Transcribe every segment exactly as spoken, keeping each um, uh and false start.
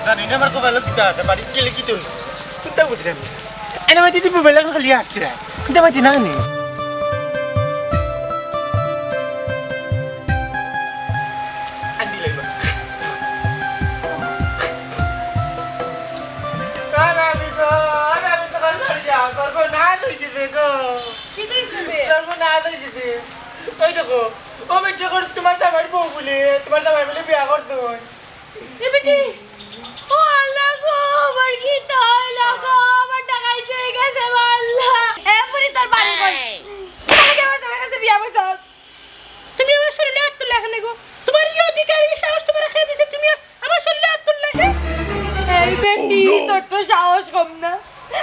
জানি না আমার কপালো কিতা আছে, বাড়িত গেলে কিতা অইবো? কিতা বুঝলাম না। এনে মাঝে তুই মোবাইল এখন খালি আটছে। কিতা মাঝে না নি? আন্দি লাগবে। আরে আমি তো, আরে আমি তো কাল বাড়ি যা, তোর বউ না তুই দিছে গো। কি তুই শুনবে? তোর বউ না তুই দিছে। ওই দেখো, ও বেটি করে তোমার জামাইর বউ বলে, তোমার জামাই বলে বিয়া করতো। এ বেটি, ও আল্লাহ গো, আমার কিতা অইলো গো, আমার ডাকাইতি অই গেছে, ও আল্লাহ। এ ফুরি, তোর বাড়ি কই? তুই কেমন আমার কাছে বিয়া বইছস? তুমি আমার শরীরে আত তুললা কেনে গো? তোমার ই অধিকার, ই সাহস তোমারে কে দিছে, তুমি আমার শরীরে আত তুললা কেনে? এই বেটি, তোর তো সাহস কম না।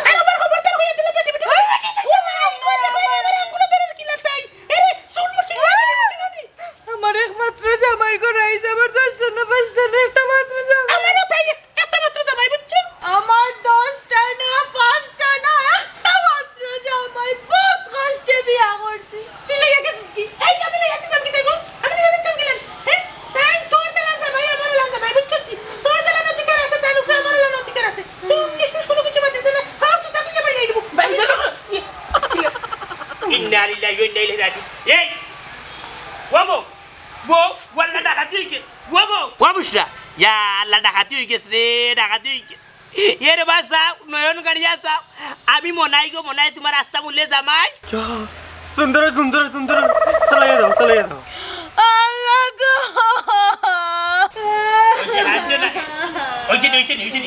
আর আমার খবরদার কইয়া দিলে বেটি, বেটি, ওই বেটি, তুই আমার আঙ্গুল ধরে কিলা তাই? এরে, চুল মুড়ছি না, মুড়ছি না নি? আমার একমাত্র জামাইর ঘর আইছে, আমার দশটা না পাঁচটা না, একটা মাত্র জামাই। আমারও তাই, এক-, একটা মাত্র জামাই, বুঝছো? আমার দশটা না, পাঁচটা না, একটা মাত্র জামাই, বহুত কষ্টে বিয়া করছি। তুই লইয়া গেছিস কি? এই আমি লইয়া গেছিলাম কি তাই গো? আমি লইয়া গেছিলাম কি? হ্যাঁ? তাই তোর দালান জামাই, আমার দালান জামাই, বুঝছস কি? তোর দালান অধিকার আছে, তার উপরে আমার দালান অধিকার আছে। তুই উনিশ বিশ কোনো কিছু বাদ দিতে না, হ্যাঁ, তুই তাকে বাড়ি যাইবি। বাড়ি যাবো। ইন্না লিল্লাহি ওয়া ইন্না ইলাইহি রাজিউন। এই, ও বউ, বউ, ও আল্লাহ ডাকাতি অই গেছে। ও বউ, ও বুশরা, ইয়া আল্লাহ ডাকাতি অই গেছে রে, ডাকাতি অই গেছে। এরে বা চাও, নয়ন গাড়িয়া চাও। আমি মনাই গো মনাই, তোমার রাস্তা মূলে জামাই। যা, সুন্দর, সুন্দর, সুন্দর। চালাইয়া যাও, চালাইয়া যাও। আল্লাহ গো। ওই যে, হাত দে না। ওই যে, ওই যে, ওই যে।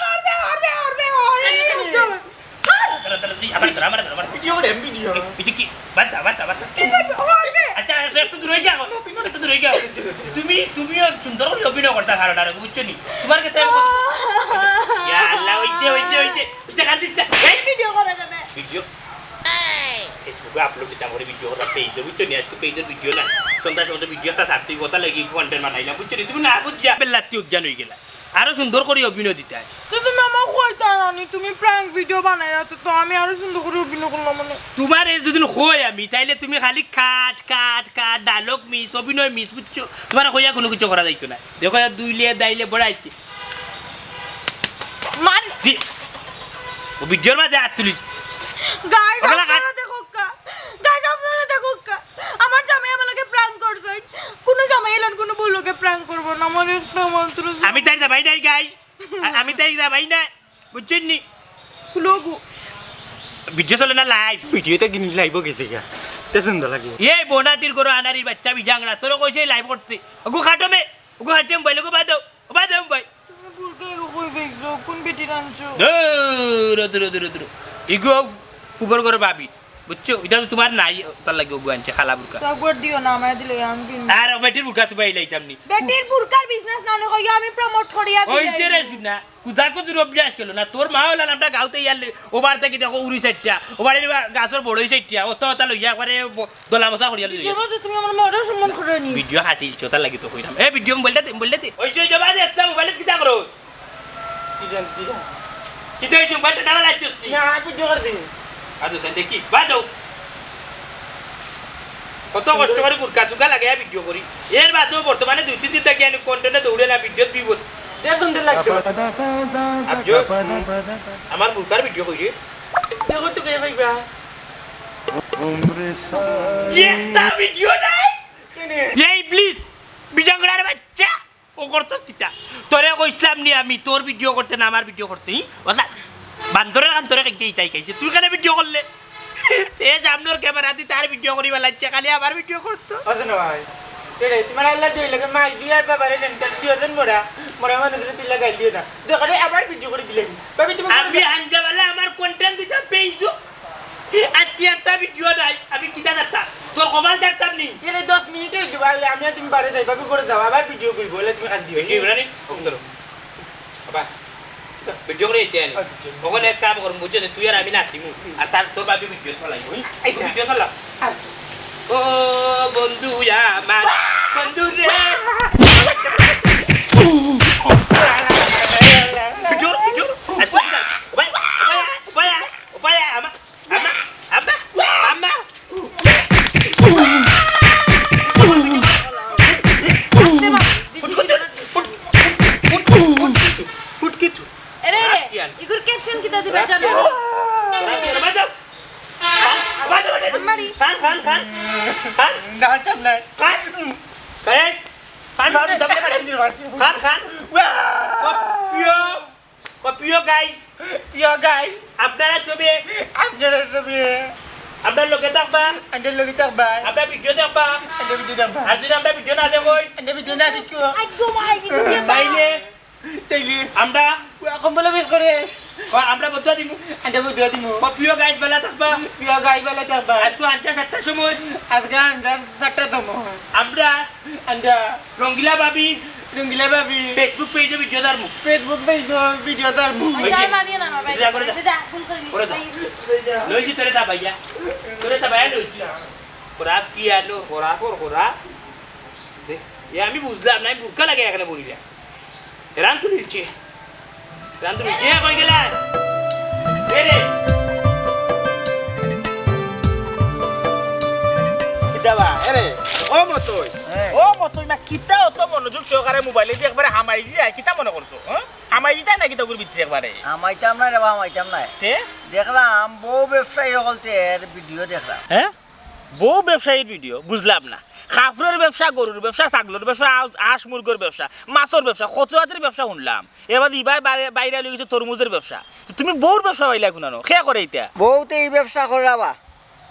মার দে, মার দে, মার দে, মার দে। ধরো, ধরো, ধরো, আবার ধরো, আবার ধরো, আবার ধরো। ভিডিও করে, ভিডিও। এ, এটা কি? বাচ্চা, বাচ্চা, বাচ্চা। কি করবে? ও মারবে। আচ্ছা, আচ্ছা, একটু দূরে যাও, একটু দূরে যাও। তুমিও সুন্দর করে অভিনয় করতা পারো না, বুঝছো নি? তোমার কাছে আমি কত-, ইয়া আল্লাহ, ওই যে, ওই যে, ওই যে, ওই যে, কান্দিস না। এই ভিডিও করে কেন? ভিডিও? Facebook-এ আপলোড দিতাম করে ভিডিও করা পেজে, বুঝছো নি? আজকে পেজের ভিডিও না। সন্ধ্যার সময় তো ভিডিও একটা ছাড়তেই কথা লাগি কন্টেন্ট বানাইলাম, বুঝছো নি? তুমি না বুঝিয়া বেল্লাতি অজ্ঞান হয়ে গেলা। আরো সুন্দর করে অভিনয় দিতায়। তো তুমি আমারে কইতায় না নি, তুমি প্র্যাঙ্ক ভিডিও বানাইরায় তো, তো আমি আরো সুন্দর করে অভিনয় করলাম মানে। তোমারে যদি কই আমি, তাইলে তুমি খালি কাট, কাট, কাট, ডায়লগ মিস, অভিনয় মিস, বুঝছো? তোমারে কইয়া কুনু কিছু করা যাইতো না। দেখো, ইয়া দুইলে, দাইলে বড়াইছে। মার। দি-, ও ভিডিওর মাঝে হাত তুলিস। গাইস, ওগুলা কাট। আপনারা দেখউক্কা। গাইস, আপনারা দেখউক্কা। আমার জামাই আমার লগে প্র্যাঙ্ক করছইন। কুনু জামাই এলান কুনু বউর লগে প্র্যাঙ্ক করবো না। আমার একটা মাত্র জামাই। আমি তাইর জামাই নায়, গাইস। আ-, আমি তাইর জামাই নায়। বুঝছইন নি? খুলো গো। ভিডিও চলে না, লাইভ। ভিডিওটা কিনি লাইভও গেছে গা। তে সুন্দর লাগে। এই বনাটির গরু আনারির বাচ্চা বিজাংরা। তোরে কইছে লাইভ করতে। ওগো খাটো মে। ওগো খাটো মে, বাইলে গো বাদো। ও বাদো ভাই। তুমি বুরকা এগু কই পাইছো? কুন বেটির আনছো? দূর, দূর, দূর, দূর। ইগু ফুবর ঘরর ভাবি। বুঝছো? ইটা তো তোমার নাই, তার লাগি ওগু আনছে, খালা বুরকা। তো একবার দিও না, আমায় দিলে আমি কিনবো। আর বেটির বুরকা তো পাইলাইতাম নি। বেটির বুরকার বিজনেস না অনে কইয়া আমি প্রমোট করিয়া দিই। ওই যে রে, শুনা, কুজা কুজুর অভ্যাস গেল না। তোর মা অইলা না, আমরা গাঁওতে ইয়ারলে, ও বার থাকি দেখো উড়ি চাইট্টা, ও বাড়ির গাছর বড়ই চাইট্টা, অতা অতা লইয়া একবারে ব-, দলা মশা করিয়া লইয়া। যে বলছো তুমি আমার মারে সম্মান করো নি। ভিডিও কাটিলছি, অতার লাগি তো কইরাম। এ, ভিডিও মোবাইলটা দে, মোবাইলটা দে। ওই যে, ওই যে, বাদে একটা মোবাইলে কিতা করো? কিতা, কিতা? কিতা হইছে? মোবাইলটা ডাবল আসছিস তুই? না, ভিডিও করে দিন। আচ্ছা, আচ্ছা, দেখি, বাদ দাও। কত কষ্ট করে বুরকা চুকা লাগাইয়া ভিডিও করি। এর বাদেও বর্তমানে দুই তিন দিন থাকি আমি কন্টেন্টে দৌড়ে না, ভিডিও দুই বছর। দে সুন্দর লাগছে। আপ জো, আমার বুরকার ভিডিও কই রে? দেখো তো কে কইবা। একটা ভিডিও নাই। কেনে? এই প্লিজ, বিজাংরার বাচ্চা, ও করছস কিতা? তোরে কইছলাম নি আমি তোর ভিডিও করতে না আমার ভিডিও করতে, হি? ওলা, বান্দরের কান তোরে খাইতে ইতাই খাইছে, তুই কেনে ভিডিও করলে? এ সামনের ক্যামেরা দি তার ভিডিও করিবা লাগছে, খালি আমার ভিডিও করতো। ওজন ভাই, এরে, তোমার আল্লাহ দুই লাগে মাই দিয়া বাবারে নেন, তার দুইজন মরা, মরা মানুষরে তুই লাগাই দিও না। দরকারে আবার ভিডিও করে দিলে নি। ভাবি, তুমি আমি আনজাবালা আমার কন্টেন্ট দিতে পেয়ে আজকে একটা ভিডিও নাই, আমি কিতা করতাম? তোর কপাল দেখতাম নি। এরে দশ মিনিট হয়ে যাবে, আমি, আমি আর তুমি বাড়ি যাই, ভাবি করে যাও, আবার ভিডিও করবো, বলে তুমি কান্দি হয়ে। ভিডিও না নি? ওকে ধরো। বাবা, ভিডিও করে এসে আনি। আচ্ছা। ওখানে এক কাম করুন, বুঝছো? তুই আর আমি নাচিমু, আর তার তোর ভাবি ভিডিও চালাইবো, হুম? আচ্ছা। ভিডিও চালা। আচ্ছা। ও বন্ধু আমার, বন্ধু রে। Video, video. আজকে কি জানো? ভাই, ভাই, ভাই, ভাই, আমার আম্মা! আম্মা! আম্মা! আস্তে বাবা, বেশি ফুট, ফুট, ফুট, ফুট, ফুট, ফুট, ফুট। খান, খান। ও প্রিয়, ও প্রিয় গাইস, প্রিয় গাইস, আপনারা সবে, আপনারা সবে, আপনার লগে থাকবা, আপনার লগে থাকবা, আপনার ভিডিও দেখবা, আপনার ভিডিও দেখবা। আর যদি আমরা ভিডিও না দেখই, আপনার ভিডিও না দেখো, আইগো মাই, তাইলে তাইলে আমরা কম্বল বের করে। ও, আমরা বদুয়া দিমু। আমরা বদুয়া দিমু। ও, প্রিয় গাইস, বালা থাকবা। প্রিয় গাইস, বালা থাকবা। আজকে আন্তা সাতটার সময়। আজকে আন্তা সাতটার সময়। আমরা আন্তা রঙ্গিলা ভাবি। রঙ্গিলা ভাবি। Facebook পেজে ভিডিও ছাড়মু। Facebook পেজে ভিডিও ছাড়মু। আচ্ছা, আর মারিও না আমার ভাই। যা করে যা। এটা ভুল করে নিছি। করে যা। ভাই। লইছি তোরে তা ভাইয়া। তোরে তা ভাইয়া লইছি। খরাপ কি আলো? খরাপ ওর খরাপ। দে, এ আমি বুঝলাম না, আমি বুরকা লাগে এখানে বলিলাম। হেরান তো মিলছে। হেরান তো মিলছে। এ, কই গেলা? এ রে। কিতা বা? এ রে। ও মতই। হ্যাঁ। ও মতই না, কিতা অত মনোযোগ সহকারে মোবাইলে দি একবারে হামাই যায়, কিতা মনে করছো? হ্যাঁ? হামাই দিতায় না কিতা ওগুর ভিতরে একবারে? হামাইতাম না রে বা, হামাইতাম না। তে? দেখলাম বউ ব্যবসায়ী হকলতের ভিডিও দেখলাম। হ্যাঁ? বউ ব্যবসায়ীর ভিডিও? বুঝলাম না। কাপড়র ব্যবসা, গরুর ব্যবসা, ছাগলর ব্যবসা, আ-, হাঁস মুরগর ব্যবসা, মাছর ব্যবসা, কত জাতির ব্যবসা হুনলাম। এর বাদে ইবায় বাইরে, বাইরে লই গেছে তরমুজর ব্যবসা। তো তুমি বউর ব্যবসা পাইলায় কুনানো? কে করে ইতা? বউতে ই ব্যবসা কররা বা।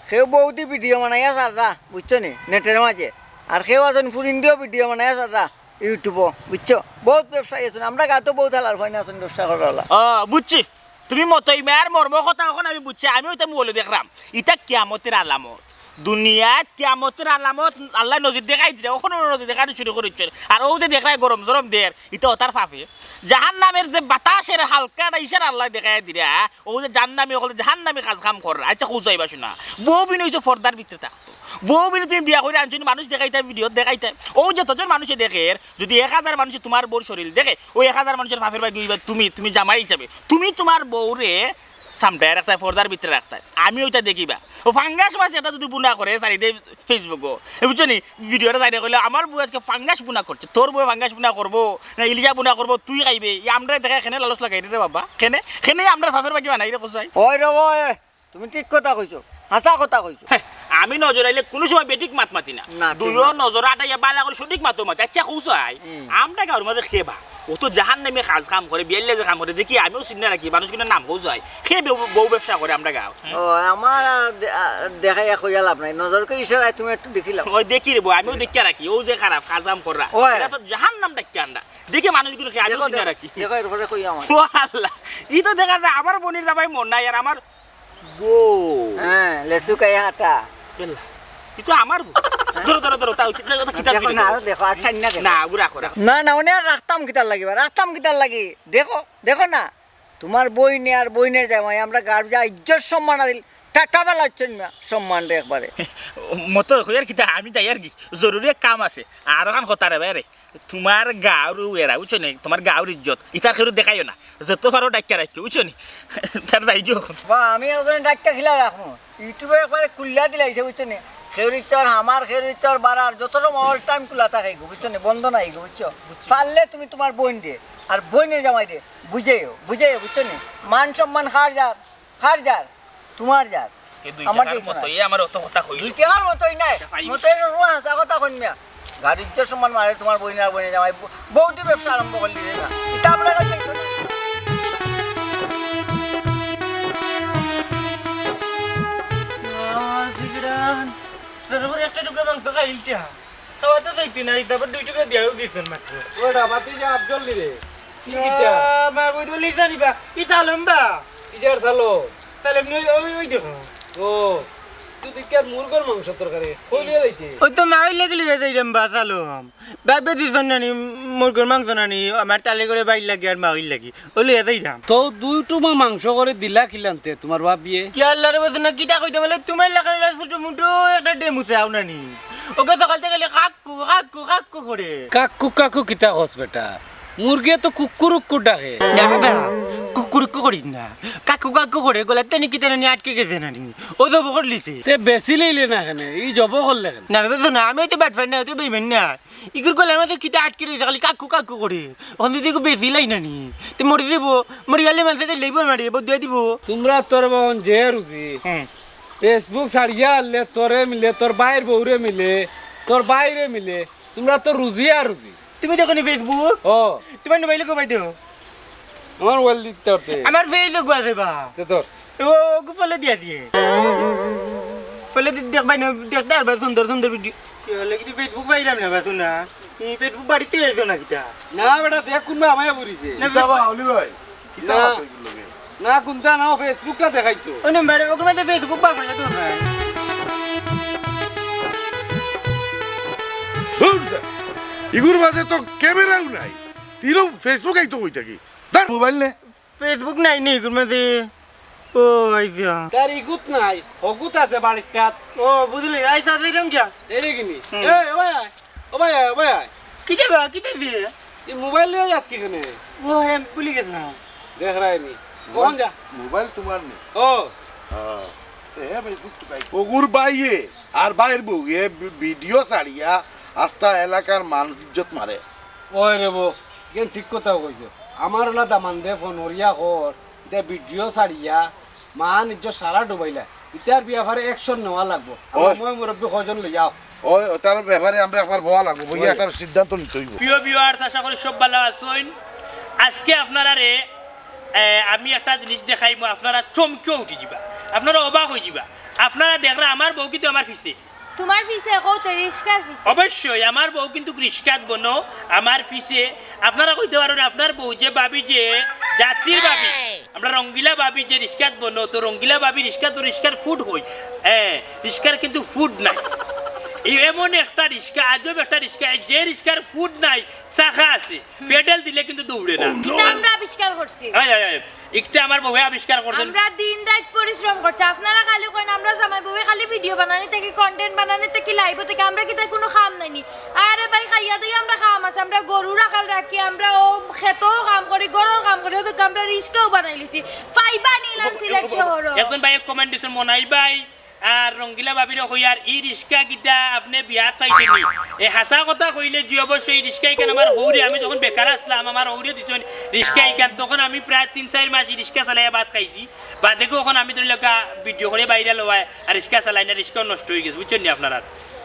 কেউ বউদি ভিডিও বানাইয়া ছাড়রা, বুঝছো নি? নেটের মাঝে। আর কেউ আছইন ফুরিন্দিও ভিডিও বানাইয়া ছাড়রা। YouTube-ও, বুঝছো? বউত ব্যবসায়ী আছইন, আমরার গাঁওত বউত হালার ফাইন আছইন ব্যবসা কররা। ও, বুঝছি। তুমি মতই মায়ার মর্ম কথা অখন আমি বুঝছি, আমিও ইতা মোবাইলো দেখরাম। ইতা কিয়ামতের আলামত। দুনিয়াত কিয়ামতের আলামত আল্লায় নজির দেখাই দিরা, অখনও নজির দেখানি শুরু করিছে। আর অউ যে দেখরায় গরম জরম দের, ইতা অতার ফাফে। জাহান্নামের যে বাতাসের হালকা একটা ইশারা আল্লায় দেখাই দিরা, অউ যে জাহান্নামী অকলে জাহান্নামী কাজ কাম কররা। আচ্ছা, খুঁজাইবা শোনা। বউ বিন অইছে পর্দার ভিতরে থাকতো। বউ বিন তুমি বিয়া করি আনছো নি, মানুষ দেখাইতায়, ভিডিও দেখাইতায়। অউ যে যতজন মানুষে দেখের, যদি এক হাজার মানুষে তুমার বউর শরীল দেখে, অউ এক হাজার মানুষর ফাফের ভাগি অইবা তুমি, তুমি জামাই হিসাবে। তুমি তুমার বউরে সামটায় রাখতায়, পর্দার ভিতরে রাখতায়। আমি অইতা দেখিবা। অউ ফাঙ্গাস মাছ এটা যদি বুনা করে, সারি দে Facebook-ও। এ বুঝছো নি? ভিডিওটা চাইরে কইলে, "আমার বউ আজকে ফাঙ্গাস বুনা করছে।" তোর বউ ফাঙ্গাস বুনা করবো, না ইলিশা বুনা করবো, তুই খাইবে। ই আমরারে দেখায় কেনে লালচ লাগাইরে রে বাবা? কেনে? কেনে আমরার ফাফের ভাগি বানাইরে কছাই? ওই রে ওই, তুমি ঠিক কথা কইছো, হাছা কথা কইছো। হে, আমি নজর আইলে কুনু সময় বেঠিক মাত মাতি না। না, ঠিক দুইও না। নজর আটাইয়া বালা করি সঠিক মাতো মাতি। আচ্ছা, কছাই, হুম। আমরার গাঁওর মাঝে কে বা? অউ তো জাহান্নামী কাজ কাম করে, বিয়াইল্লা যে কাম করে, দেখি আমিও চিন্না রাখি, মানুষ কিন্তু নাম কছাই। কে বউ, বউ ব্যবসা করে আমরার গাঁও? ও, আমার আর দে-, আ, দেখাইয়া কইয়া লাভ নাই। নজরকে ইশারায় তুমি একটু দেখিলাও। ওই দেখি রে বউ, আমিও দেখিয়া রাখি। অউ যে খারাপ কাজ কাম কররা। ওই। এরা তো জাহান্নাম ডাকিয়া আনরা। দেখি মানুষ কিন্তু কে আমিও দেখো, চিন্না দেখো, রাখি। দেখো, এরপরে কইয়া আমার। ও আল্লাহ, ই তো দেখা যায় আমার বইনর জামাই মন নাই আর আমার বউ। হ্যাঁ, লেসু কায়া হাটা। কেলা? ই তো আমার বউ। ধরো, ধরো, ধরো, তাও, তাও, তাও, কিতা দেখো না, আরো দেখো, আর টাইম না দেখো। না, ওগু রাখো, রাখো। না, না, অনে আর রাখতাম কিতার লাগি বা, রাখতাম কিতার লাগি? দেখো, দেখো না, তুমার বইনে আর বইনর জামাই, আমরার গাঁওর যে ইজ্জত সম্মান আছিল, টাটা বেলা হচ্ছেন না, সম্মান রে একবারে। মতো কইয়ার কিতা, আমি যাইয়ার গি, জরুরি এক কাম আছে, আর অখান কথা রে ভাই রে। তুমার গাঁওর এরা, বুঝছো নি? তুমার গাঁওর ইজ্জত, ইতার কেউরে দেখাইও না। যত পারো ডাকিয়া রাখিও, বুঝছো নি? তার যাই দিও অখন। বা, আমি একজনে ডাকিয়া খিলা রাখমু। YouTube-এ একবারে খুলিয়া দিলাইছে, বুঝছো নি? খেউরির চর হামার, খেউরির চর বারার, যত সময় all time খোলা থাকে গো, বুঝছো নি? বন্ধ নাই গো, বুঝছো? পারলে তুমি তুমার বইনরে, আর বইনর জামাইরে বুঝাইও, বুঝাইও, বুঝছো নি? মান সম্মান কার যার, কার যার? তুমার যার। এই দুই আমার টেকার যাইতো না। মতো, এ আমার অত কথা কইল। দুই টেকার মতোই নাই। আচ্ছা, পাই। মতোই রকম হাছা কথা কইন মিয়া। গাঁওর ইজ্জত সম্মান মারে তুমার বইন আর বইনর জামাই ব-, বউদি ব্যবসা আরম্ভ করলি রে না। ইতা আমরার গাঁওত যাইতো না। আহ, জিগরান, তোর উপরে একটা টুকরা মাংস খাইলতে হা। খাওয়া তো যাইতে না, ইতা আবার দুই টুকরা দিয়াও দিছেন মাত্র। ওটা বাতি যা আফজল রে। কি ইটা? আহ, মা বই বলি জানি বা, ইতা লম্বা। ইটার চালো। তাহলে এমনি ওই, ওই, ওই দেখো। ও, তুই দেখি আর মুরগর মাংস তরকারি। কই লিয়ে যাইতে? ওই তো মাইর লাগি লিয়ে যাইরাম বা, চালম। ভাইবে দিছইন নানি, মুরগর মাংস নানি, আমার তালে করে বাইর লাগি আর মাইর লাগি। ওই লিয়ে যাইরাম। তো দুই টুমা মাংস করে দিলা কিলানতে, তুমার ভাবিয়ে? কি আল্লাহরে বলছে না, কিতা কইতে বলে, তুমার লাখান ছোট মুটো একটা ডেমু চাও নানি। ওকে তো কালতে গেলে কাক্কু, কাক্কু, কাক্কু করে। কাক্কু, কাক্কু কিতা কস বেটা? মুরগে তো কুক্কুরুক্কু ডাকে। না বাবা, কুকুরুক্কু করি না। কাকু কাকু করে গলাত তেনে কি তেনে আটকে গেছে নানি? ও জব করলিছে। তে বেশি লইলে না কেনে? ই জব করলে কেনে? না রে, তো না, আমি তো ব্যাট ফাইন না, তো বেইমান না। ইগুর গলার মাঝে কিতা আটকে রইছে, খালি কাকু কাকু করে। অখন যদি ইগু বেশি লাই নানি, তে মরি যাইবো। মরি গেলে মানষে লইবো না রে, বদুয়া দিবো। তুমরা তোর বাহন যে রুজি। হুম। Facebook ছাড়িয়া আনলে তোরে মিলে, তোর ভাইর বউরে মিলে, তোর ভাইরে মিলে। তুমরা তো রুজি আর রুজি। তুমি দেখো নি Facebook? ও। তুমার মোবাইলো কবাই দেও। আমার মোবাইল দিতে পারতে। আমার Facebook আছে বা। তে তোর। ও, ওকে ফলো দিয়া দিয়ে। ফলো দি-, দেখবাই না, দেখতে পারবা সুন্দর সুন্দর ভিডিও। কি হলো, কিন্তু Facebook পাইলাম না বা, শোনা। এই Facebook বাড়িতে আইছো না কিতা? না বেটা, দেখ কোন বা আমায় বলিছে। না, কিতা বা, অলি ভাই? কিতা না। বা কইগুলো রে? না, কোনটা না, Facebook-টা দেখাইছো। ওই নাম্বারে, ওকে মধ্যে Facebook বার করে দেবো ভাই। ধুর যা। ইগুর মাঝে তো ক্যামেরাও নাই। তিলো Facebook আইতো কই থাকি? ধর মোবাইল নে। Facebook নাই নি ইগুর মাঝে। ও, আইছা। তার ইগুত নাই, হগুত আছে বাড়িটাত। ও, বুঝলি, আইছা, যাইরাম গিয়া। এই রে কিনি? হুম। এই, ও ভাই আয়, ও ভাই আয়, ও ভাই আয়। কিতা বা, কিতা দিয়ে? এই মোবাইল লইয়া যাস কিখানে? ও, হ্যাঁ, ভুলি গেছিলাম। দেখ রায় নি। কখন যা? মোবাইল তোমার নি? ও। হ্যাঁ। এ, Facebook তো ভাই। হগুর ভাইয়ে আর ভাইর বউয়ে ভি-, ভিডিও ছাড়িয়া আস্তা এলাকার মান ইজ্জত মারে। ওই রে বউ, কেন ঠিক কথা কইছো। আমার ওলা দামান্দে ফোন করিয়া কর, ইতা ভিডিও ছাড়িয়া মান ইজ্জত সারা ডুবাইলা। ইতার ব্যাপারে action নেওয়া লাগবো। আমার ওই। ময় মুরব্বি কয়জন লইয়া আও। ওই, ওটার ব্যাপারে আমরা একবার বওয়া লাগবো, বইয়া ওই। একটা সিদ্ধান্ত নিতে হইব। প্রিয় viewers, আশা করি সব ভালা আছইন। আজকে আপনারারে, এ, আমি একটা জিনিস দেখাইমু, আপনারা চমকেও উঠি যিবা, আপনারা অবাক হই যিবা। আপনারা দেখরা আমার বউ কিন্তু আমার পিছে। তোমার পিছে কও তো, রিস্কার পিছে। অবশ্যই, আমার বউ কিন্তু রিস্কাত বনো, আমার পিছে। আপনারা কইতে পারো না, আপনার বউ যে ভাবি যে জাতির ভাবি, আমরা রঙ্গিলা ভাবি যে রিস্কাত বনো, তো রঙ্গিলা ভাবি রিস্কাত বনো, রিস্কার ফুট হই। হ্যাঁ, রিস্কার কিন্তু ফুট নাই। এই এমন একটা রিস্কা, আজব একটা রিস্কা, যে রিস্কার ফুট নাই, চাকা আছে, পেডেল দিলে কিন্তু দৌড়ে না। এটা আমরা আবিষ্কার করছি। আয়, আয়, আয়। ইকটা আমার বউয়ে আবিষ্কার করছেন। আমরা দিন রাইত পরিশ্রম করছি। আপনারা খালি কইন, আমরা জামাই বউয়ে খালি ভিডিও বানানি থাকি, content বানানি থাকি, live-ও থাকি, আমরা কিতা কুনু কাম নাই নি? আরে ভাই, খাইয়া দেই আমরা কাম আছে, আমরা গরু রাখাল রাখি, আমরা ও খেতও কাম করি, ঘরর কাম করি, ওদিকে আমরা রিস্কাও বানাই লিছি। পাইবা নি লান সিলেট শহরও। একজন ভাই comment দিছেন, মনাই ভাই, আর রঙ্গিলা ভাবিরে কইয়ার, ই রিস্কা কিতা আপনে বিয়াত পাইছইন নি? এ হাছা কথা কইলে জি অবশ্যই ই রিস্কা ইখান আমার হউরে, আমি যখন বেকার আছলাম, আমার হউরে দিছইন রিস্কা ইখান, তখন আমি প্রায় তিন চাইর মাস ই রিস্কা চালাইয়া ভাত খাইছি। বাদেগু অখন আমি ধরি লউক্কা ভিডিও করি viral অওয়ায়, আর রিস্কা চালাই না, রিস্কা নষ্ট অইগেছে, বুঝছইন নি আপনারা?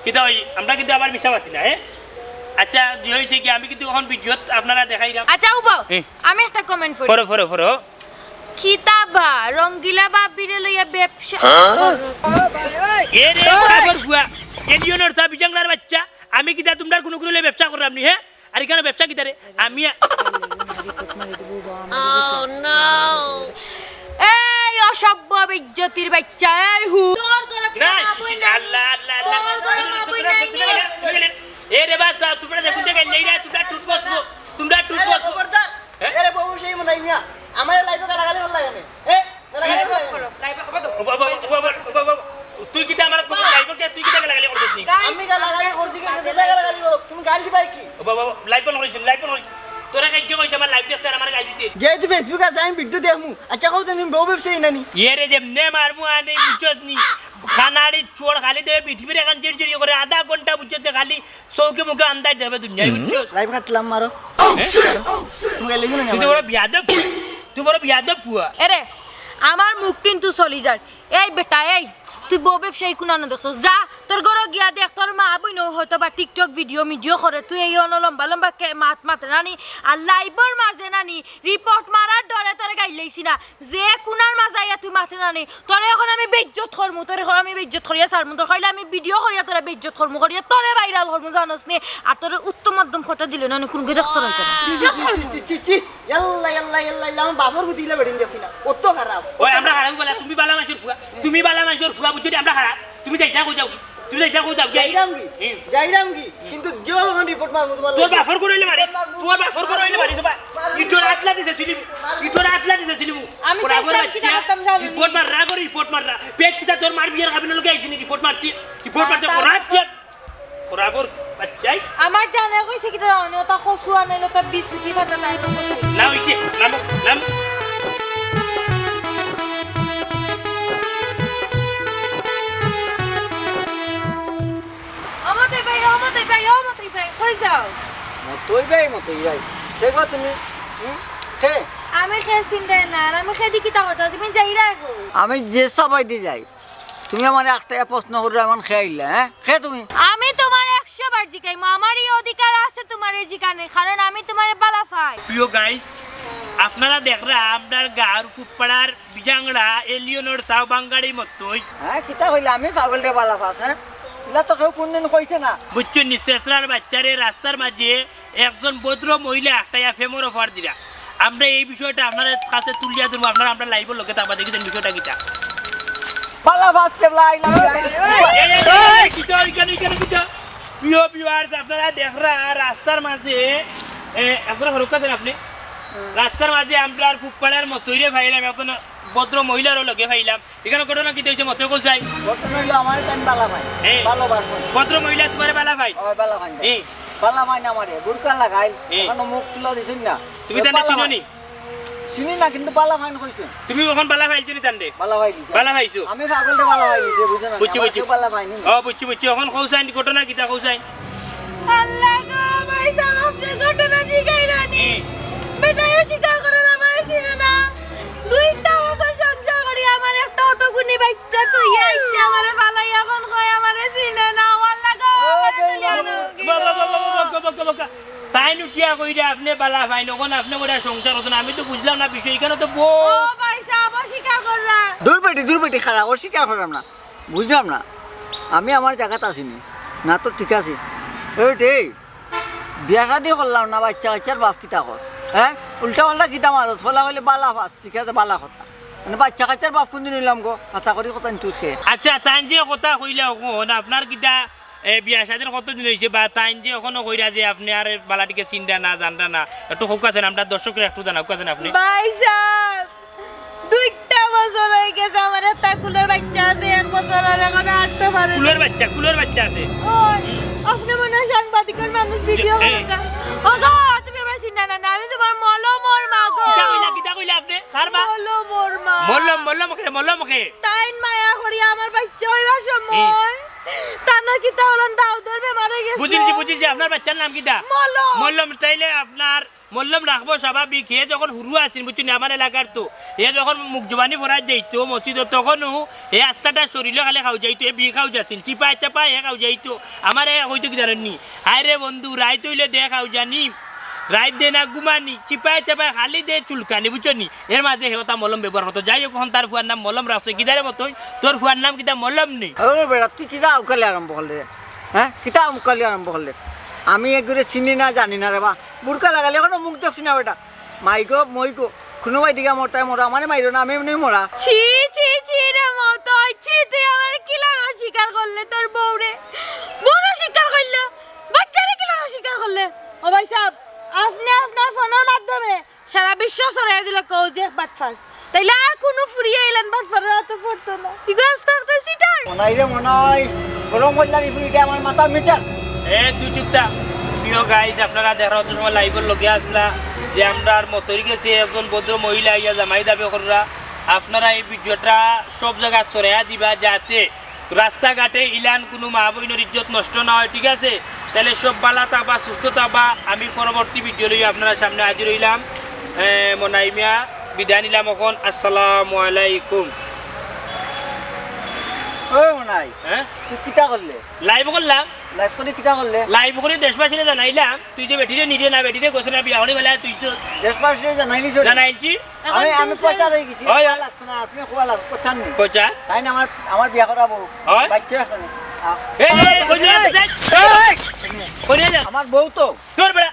কিতা ওই, আমরা কিন্তু আবার মিছা মাতি না, হ্যাঁ? আচ্ছা, জি অইছে কি, আমি কিন্তু অখন ভিডিওত আপনারা দেখাইরাম। আচ্ছা, উবাও, হুম। আমি একটা comment পড়ি। পড়ো, পড়ো, পড়ো। কিতা বা, রঙ্গিলা ভাবিরে লইয়া ব্যবসা। এ রে, খবর ফুয়া, এলিয়নর চা বিজাংলার বাচ্চা, আমি কিতা তুমরার কুনু কুনু লইয়া ব্যবসা কররাম নি, হ্যাঁ? আর ইখানো ব্যবসা কিতা রে? আমি আ- এই অসভ্য বেইজ্জতির বাচ্চা, এই হু। তোর ঘরো কি না, মা বইন নাই? আল্লাহ, আল্লাহ, আল্লাহ। তোর ঘরো মা বইন নাই নি? এ রে বা, তা তুমরা দেখুন দেখে নেই রে, তুমরা টুটবো, তুমরা টুটবো। খবরদার। হ্যাঁ? এরে বউ সেই মনে হয় মিয়া, আমারে live-এ গালাগালি করলা কেনে? এ, গালাগালি করলা কেনে? ও বাবা, ও বাবা, ও বাবা, ও বাবা। তুই কিতা আমার কুনু live-এ কে, তুই কিতা গালাগালি করছিস নি? আমি গালাগালি করছি কি? তুমি গালাগালি করো, তুমি গাল দিবায় কি? ও বাবা, live বন্ধ করিস, live বন্ধ করিস। তোরা কাইকে কইছে আমার live দেখতে আর আমার গাল দিতে? যেহেতু Facebook আছে, আমি ভিডিও দেখমু। আচ্ছা, কও তো, তুমি বউ ব্যবসায়ী না নি? এরে যেমনে মারমু আনে, বুঝছস নি? খানাড়ি চোর খালি দেবে, বিটিবির এখন জির জির করে, আধা ঘন্টা বুঝছস যে খালি চউখে মুখে আন্দাজ দেবে দুনিয়ায়, হুম। বুঝছস? Live কাটলাম, মারো। হ্যাঁ? তুমি গাইলে শুনে না, তুই তো মারো। বড় বিয়াদব ফুয়া। তুই বড় বিয়াদব ফুয়া। এরে, আমার মুখ কিন্তু চলি যার। এই বেটা, এই, তুই বউ ব্যবসায়ী কুনানো দেখছস? যা, তোর ঘরো গিয়া দেখ, তোর মা বইনও হয়তো বা TikTok ভিডিও মিডিও করে, তুই এই অনো লম্বা লম্বা কে-, মাত মাতে না নি, আর live-র মাঝে না নি, report মারার ডরে তোরে গাইল্লাইছি না। যে কুনার মাঝে আইয়া তুই মাতে না নি, তোরে এখন আমি বেইজ্জত করমু, তোরে এখন আমি বেইজ্জত করিয়া ছাড়মু, তোর কইলে আমি ভিডিও করিয়া তোরে বেইজ্জত করমু, করিয়া তোরে viral করমু, জানোস নি? আর তোরে উত্তম মধ্যম কথা দিলে না নি, কুনু গেজক তোর হইতো না। ছি, ছি, ছি, ছি, ছি, ছি। ইয়াল্লা, ইয়াল্লা, ইয়াল্লা, ইয়াল্লা, আমার বাপর বুদ্ধি ইলা বেটিন দেখছি না। অত খারাপ। ওই, আমরা খারাপ বলে, তুমি বালা মানষর ফুয়া, তুমি বালা মানষর ফুয়া, বুঝছো নি? আমরা খারাপ। তুমি যাইতা কই যাও? তুমি যাইতা কই যাও? যাইরাম কি? হুম। যাইরাম কি? কিন্তু গিয়ে এখন report মারমু তোমার তোর লাগি। বাপর করে হইলে মারি, report মারমু। তোর বাপর করে হইলে মারি, সবাই। মারমু। ইটোর আতলা দিছে ছিলিম, ইটোর আতলা দিছে ছিলিম। আমি ওরা চাইছিলাম আবার কি বাচ্চা। জানতাম জানো নি? Report মার, রাগ করে report মার, রা-, পেট পিতা তোর মার বিয়ার খাবি না লোকে আইছিনি report মারতে, report মারতে মাথা ওরা কি আর ওরা আবার বাচ্চাই? আমার জানে কইছে কিতা জানো নি? ওটা কচু আনাইলো, তার বিষ উঠি ফাটা নাই। না, ওই যে, নামো, নামো। ও মতই ভাই, ও মতই ভাই, ও মতই ভাই, কই যাও? মতই ভাই, মতই ভাই। কে গো তুমি? হুম? কে? আমি কে চিনরায় না, আর আমি কে দি কিতা কথা, তুমি যাইরায় কই? আমি যে সবাই দি যাই। তুমি আমারে একটা প্রশ্ন করিয়া এমন কে আইলা, হ্যাঁ? কে তুমি? আমি তোমার একশো বার জিকাইমু, আমার এই অধিকার আছে তোমারে জিকানির, কারণ আমি তোমারে বালা পাই। প্রিয় গাইস, আপনারা দেখরা আমরার গাঁওর ফুটপাড়ার বিজাংড়া এলিয়নর সাও বাঙ্গাড়ি মতই। হ্যাঁ, কিতা কইলা? আমি পাগলরে বালা পাস, হ্যাঁ? ইলা তো কেউ কোনদিন কইছে না। বুঝছো নি, শেষরার বাচ্চারে রাস্তার মাঝে একজন ভদ্র মহিলা একটা ইয়া ফেমর অফার দিরা। আমরা এই বিষয়টা আপনাদের কাছে তুলিয়া ধরবো, আপনারা আমরা লাইভের লগে থাকবা, দেখি দেন বিষয়টা কিতা। বালা পাস কেবলা আইলাম। এই, এই, এই, এই, কিতা, এখানে, এখানে কিতা? প্রিয় ভিউয়ার্স, আপনারা দেখরা রাস্তার মাঝে, এ, আপনারা হরক আছেন আপনি? রাস্তার মাঝে আমরা আর ফুটপাড়ার মতইরে পাইলাম, এখন ভদ্র মহিলারও লগে পাইলাম। এখানে ঘটনা কিতা হইছে মতই কও চাই? ঘটনা হইলো আমার তাই বালা পাই। এ। ভালোবাসা। ভদ্র মহিলা তোমারে বালা পাই? ওই বালা পাই। এ। বালা পাই না আমারে, বুরকা লাগাইল, এ। এখনো মুখ তুলা দিছইন না। তুমি তানে বালা চিনো পাই। নি? চিনি না, কিন্তু বালা পাইন কইছইন। তুমি অখন বালা পাইছো নি তানরে? বালা পাইলিছি। বালা পাইছো? আমি পাগলরে বালা পাইলিছি, বুঝছো না? বুঝছি, আমার বুঝছি। কেউ বালা পাইনি। ও, বুঝছি, বুঝছি। অখন কও চাইন ঘটনা কিতা কও চাইন? আল্লাহ গো, ভাই সাহেব, আপনি ঘটনা জিগাইরা নি। হুম। বেটায় অস্বীকার করে না, আমারে চিনে না। দুইটা বছর সংসার করি, আমার একটা অত গুণী বাচ্চা থইয়া আইছে, আমারে ফালাই অখন কয় আমারে চিনে না। ও আল্লাহ গো, ও আমারে বাবা, তুলিয়া বাবা, নেও। বাবা, বাবা, বাবা, বাবা, বাবা। তাইন উঠিয়া কইরা আপনে বালা পাইন, অখন আপনে কইরা সংসার করছেন, আমি তো বুঝলাম না বিষয়, এখানে তো বউ। ও ভাই সাহেব, অস্বীকার কররা। দূর বেটি, দূর বেটি, খারাপ, অস্বীকার করলাম না, বুঝলাম না, আমি আমার জাগাত আছি নি, না তো ঠিক আছে। এই রে, বিয়া শাদি করলাম না, বাচ্চা কাচ্চার বাপ কিতা কর, হ্যাঁ? উল্টা পাল্টা কিতা মাতস, ফলা কইলে বালা পাস, ঠিক আছে, বালা কথা। মানে বাচ্চা কাচ্চার বাপ কোনদিন হইলাম গো? আশা করি কথা তুই সে। আচ্ছা, তাইন যে কথা কইলা অখন, আপনার কিতা এ, বিয়া শাদির কতদিন হইছে বা তাইন যে অখনো কইরা যে আপনে আর বালাটিকে চিনরা না, জানরা না, একটু কউক্কা চাইন, আমরার দর্শকরে একটু জানাউক্কা চাইন আপনে। ভাই সাহেব, দুইটা বছর হই গেছে, আমার একটা কুলের বাচ্চা আছে, এক বছর আর এখনো আটতে পারে না। কুলের বাচ্চা, কুলের বাচ্চা আছে। ওই, আপনে মনে হয় সাংবাদিকের মানুষ, ভিডিও এ। বানাইতা। ওগো, তুমি আমারে চিনরা না, না, আমি তোমার মলমর মা গো। কিতা কইলা, কিতা কইলা আপনে? কার মা? মলমর মা। মলম, মলম খে, মলম খে। তাইন মায়া করি আমার বাচ্চা হইবার সময়। হুম। তান কিতা অইলো, দাউদর বেমার অই গেছে। বুঝিলছি, বুঝিলছি, আপনার বাচ্চার নাম কিতা? মলম। মলম, তাইলে আপনার মলম রাখবো স্বাভাবিক। হে যখন হুরু আছিল, বুঝছইন নি, আমার এলাকার তো, হে যখন মুখ জবানি পড়াত যাইতো মসজিদো, তখনও হে আস্তাটা শরীলো খালি খাওজাইতো, হে বিষ খাওজাছিল, চিপায় চাপায় হে খাওজাইতো। আমারে কইতো কি জানইন নি? আরে বন্ধু, রাইত অইলে দে খাওজানি, রাইত দে না ঘুমানি, চিপায় চাপায় খালি দে চুলকানি, বুঝছো নি? এর মাঝে হে অতা মলম ব্যবহার করতো। যাই হোক, অখন তার ফুয়ার নাম মলম রাখছে, কিতারে মতই, তোর ফুয়ার নাম কিতা মলম নি? ও বেটা, তুই কিতা উকালি আরম্ভ করলে রে? হ্যাঁ, কিতা উকালি আরম্ভ করলে? আমি এগুরে চিনি না, জানি না রে বা। বুরকা লাগাইলে অখনো মুখ দেখছি না বেটা। মাই গো, মই গো, কুনু বায় দিগা মরতায় মরো, আমারে মাইরো না, আমি এমনেউ মরা। ছি, ছি, ছি রে মতই, ছি, তুই আমারে কিলান অস্বীকার করলে তোর বউরে? বউরে অস্বীকার করলে? বাচ্চারে কিলান অস্বীকার করলে? ও ভাই সাহেব, আপনে আপনার ফোনের মাধ্যমে সারা বিশ্ব ছড়াইয়া দিলে কও যে বাটপার। তাইলে আর কুনু ফুরিয়ে ইলান বাটপারর আতো পড়তো না। ইগু আস্তা একটা চিটার। মনাই রে মনাই, গরম কইলা রে ফুরিটা আমার মাথা মিটার। এ, তুই চুপ থাক। প্রিয় গাইস, আপনারা দেখরা অত সময় লাইভর লগে আছলা যে আমরার মতইর গেছে একজন ভদ্র মহিলা আইয়া জামাই দাবি কররা। আপনারা এই ভিডিওটা সব জাগাত ছড়াইয়া দিবা, যাতে রাস্তাঘাটে ইলান কুনু মা বইনর ইজ্জত নষ্ট না অয়, ঠিক আছে? তাইলে সব বালা থাকবা, সুস্থ থাকবা। আমি পরবর্তী ভিডিও লইয়া আপনারার সামনে হাজির অইলাম। এ, মনাই মিয়া, বিদায় নিলাম অখন। আসসালামু আলাইকুম। ও মনাই, হ্যাঁ? তুই কিতা করলে? লাইভ করলাম। লাইভ করি কিতা করলে? লাইভ করি দেশবাসীরে জানাইলাম, তুই যে বেটিরে নিরে না, বেটিরে গছে না, বিয়া করি বেলা তুই তো দেশবাসীরে জানাইলি তো? জানাইলছি। আমি, আমি পয়সা লই গেছি। হয়, হয়। লাগতো না, আপনি খোয়া লাগতো, পয়সা নেই। পয়সা? তাই না, আমার, আমার বিয়া করাবো। হয়। বাচ্চা আছে না। আ- এই, এই, এই, কই যাস? এই, এই, কই যাস? আমার বউ তো। তোর বেটা।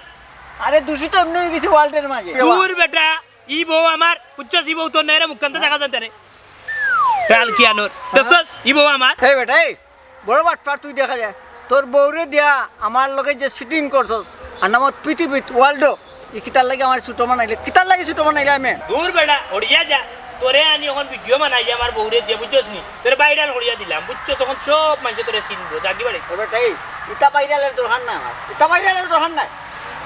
আরে, দূষিত এমনি হয়ে গেছে ওয়ার্ল্ডের মাঝে। দূর বেটা, ই বউ আমার, বুঝছস, ই বউ তোর নায় রে, মুখখান তো দেখা যায় না রে। কাল কি আনোর? হ্যাঁ? দেখছস, ই বউ আমার। এই বেটা, এই, বড় বাটপার তুই দেখা যায়। তোর বউরে দিয়া আমার লগে যে চিটিং করছস, আর নামত পৃথিবীত ওয়ার্ল্ড, ই কিতার লাগি আমার ছোট বানাইলে, কিতার লাগি ছোট বানাইলে আমি? দূর বেটা, হরিয়া যা। তোরে আনি অখন ভিডিও বানাই আমার বউরে দিয়া, বুঝছস নি? তোরে ভাইরাল করিয়া দিলাম, বুঝছস? তখন সব মানষে তোরে চিনবো, যাগি বাড়ি। ও বেটা, এই, ইতা ভাইরালের দরকার নাই আমার, ইতা ভাইরালের দরকার নাই।